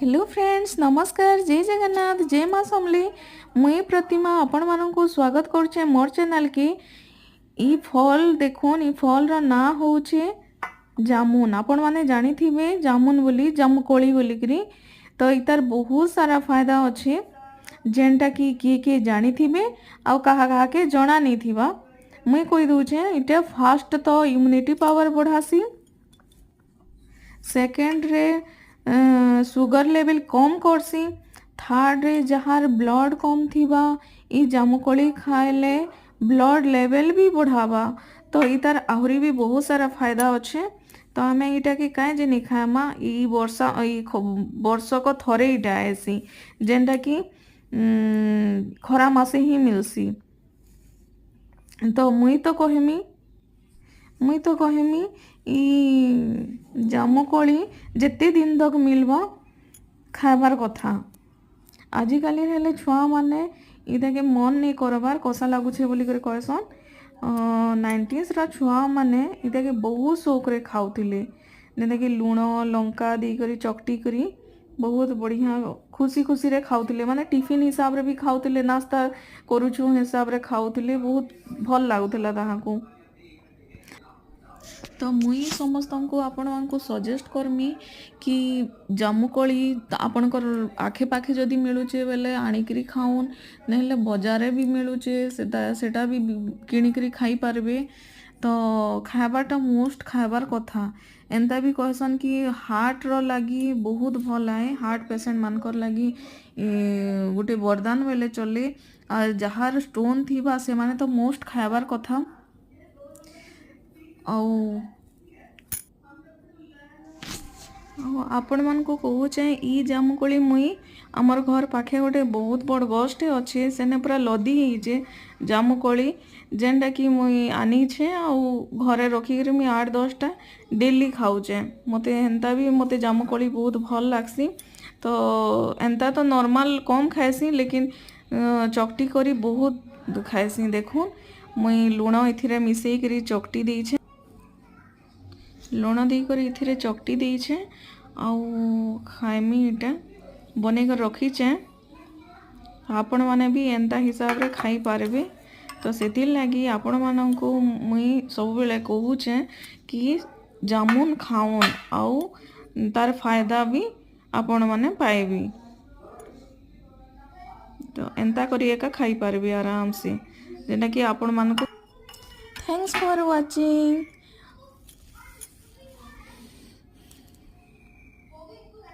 Hello friends, ନମସ୍କାର, ଜୟ ଜଗନ୍ନାଥ, ଜୟ ମା ସମଲେଇ। ମୁଇଁ ପ୍ରତିମା ଆପଣମାନଙ୍କୁ ସ୍ୱାଗତ କରୁଛେ ମୋର୍ ଚ୍ୟାନେଲ୍କେ। ଇ ଫଲ୍ ଦେଖୁନ୍, ଇ ଫଲ୍ର ନାଁ ହଉଛେ ଜାମୁନ୍। ଆପଣମାନେ ଜାଣିଥିବେ ଜାମୁନ୍ ବୋଲି, ଜାମୁକୋଳି ବୋଲିକିରି। ତ ଇତାର ବହୁତ ସାରା ଫାଇଦା ଅଛେ, ଯେନ୍ଟା କି କିଏ କିଏ ଜାଣିଥିବେ ଆଉ କାହା କାହାକେ ଜଣା ନେଇ ଥିବା। ମୁଇଁ କହି ଦଉଛେ, ଇଟା ଫାଷ୍ଟ ତ ଇମ୍ୟୁନିଟି ପାୱାର ବଢ଼ାସି, ସେକେଣ୍ଡରେ ସୁଗର ଲେଭେଲ କମ୍ କରସି, ଥାର୍ଡ଼ରେ ଯାହାର ବ୍ଲଡ଼ କମ୍ ଥିବା, ଇ ଜାମୁକୋଳି ଖାଇଲେ ବ୍ଲଡ଼ ଲେଭେଲ ବି ବଢ଼ାବା। ତ ଇତାର ଆହୁରି ବି ବହୁତ ସାରା ଫାଇଦା ଅଛେ। ତ ଆମେ ଇଟାକେ କାଏଁ ଯେ ନି ଖାଏମା? ଇ ବର୍ଷା ଇ ବର୍ଷକ ଥରେ ଇଟା ଆଏସି, ଯେନ୍ଟା କି ଖରା ମାସେ ହିଁ ମିଲ୍ସି। ତ ମୁଇଁ ତ କହେମି ଇ ଜାମୁକୋଳି ଯେତେ ଦିନ ତକ୍ ମିଲବା, ଖାଇବାର କଥା। ଆଜିକାଲି ହେଲେ ଛୁଆମାନେ ଇଟାକେ ମନ୍ ନେଇ କରବାର୍, କଷା ଲାଗୁଛେ ବୋଲିକରି କହେସନ୍। 90sର ଛୁଆମାନେ ଇଟାକେ ବହୁତ ସଉକରେ ଖାଉଥିଲେ, ଯେନ୍ଟାକି ଲୁଣ ଲଙ୍କା ଦେଇକରି ଚକଟି କରି ବହୁତ ବଢ଼ିଆ ଖୁସି ଖୁସିରେ ଖାଉଥିଲେ। ମାନେ ଟିଫିନ୍ ହିସାବରେ ବି ଖାଉଥିଲେ, ନାସ୍ତା କରୁଛୁ ହିସାବରେ ଖାଉଥିଲେ, ବହୁତ ଭଲ ଲାଗୁଥିଲା ତାହାକୁ। ତ ମୁଇଁ ସମସ୍ତଙ୍କୁ, ଆପଣମାନଙ୍କୁ ସଜେଷ୍ଟ କରମି କି ଜାମୁକୋଳି ଆପଣଙ୍କର ଆଖେ ପାଖେ ଯଦି ମିଳୁଛେ ବେଲେ ଆଣିକିରି ଖାଉନ୍, ନହେଲେ ବଜାରରେ ବି ମିଳୁଛେ, ସେଟା ବି କିଣିକିରି ଖାଇପାରିବେ। ତ ଖାଇବାଟା ମୋଷ୍ଟ ଖାଇବାର କଥା। ଏନ୍ତା ବି କହେସନ୍ କି ହାର୍ଟର ଲାଗି ବହୁତ ଭଲ୍ ଆଏ, ହାର୍ଟ ପେସେଣ୍ଟ ମାନଙ୍କର ଲାଗି ଗୋଟେ ବରଦାନ ବେଲେ ଚଲେ। ଆର୍ ଯାହାର ଷ୍ଟୋନ୍ ଥିବା, ସେମାନେ ତ ମୋଷ୍ଟ ଖାଇବାର କଥା। ଆଉ ଆପଣମାନଙ୍କୁ କହୁଛେଁ, ଇ ଜାମୁକୋଳି ମୁଇଁ ଆମର ଘର ପାଖେ ଗୋଟେ ବହୁତ ବଡ଼ ଗଛଟେ ଅଛେ, ସେନେ ପୁରା ଲଦି ହେଇଛେ ଜାମୁକୋଳି, ଯେନ୍ଟା କି ମୁଇଁ ଆନିଛେ ଆଉ ଘରେ ରଖିକିରି ମୁଇଁ 8-10ଟା ଡେଲି ଖାଉଛେ। ମତେ ହେନ୍ତା ବି ମତେ ଜାମୁକୋଳି ବହୁତ ଭଲ୍ ଲାଗ୍ସି। ତ ଏନ୍ତା ତ ନର୍ମାଲ କମ୍ ଖାଏସି, ଲେକିନ୍ ଚକଟି କରି ବହୁତ ଖାଏସି। ଦେଖୁନ୍, ମୁଇଁ ଲୁଣ ଏଥିରେ ମିଶେଇକିରି ଚକଟି ଦେଇଛେ, ଲୁଣ ଦେଇକରି ଏଥିରେ ଚକଟି ଦେଇଛେ ଆଉ ଖାଏମି। ଇଟା ବନେଇକରି ରଖିଛେଁ, ଆପଣମାନେ ବି ଏନ୍ତା ହିସାବରେ ଖାଇପାରିବେ। ତ ସେଥିର୍ଲାଗି ଆପଣମାନଙ୍କୁ ମୁଇଁ ସବୁବେଳେ କହୁଛେଁ କି ଜାମୁନ୍ ଖାଉନ୍ ଆଉ ତାର ଫାଇଦା ବି ଆପଣମାନେ ପାଇବେ। ତ ଏନ୍ତା କରି ଏକା ଖାଇପାରିବେ ଆରାମସେ, ଯେନ୍ଟାକି ଆପଣମାନଙ୍କୁ। Thanks for watching.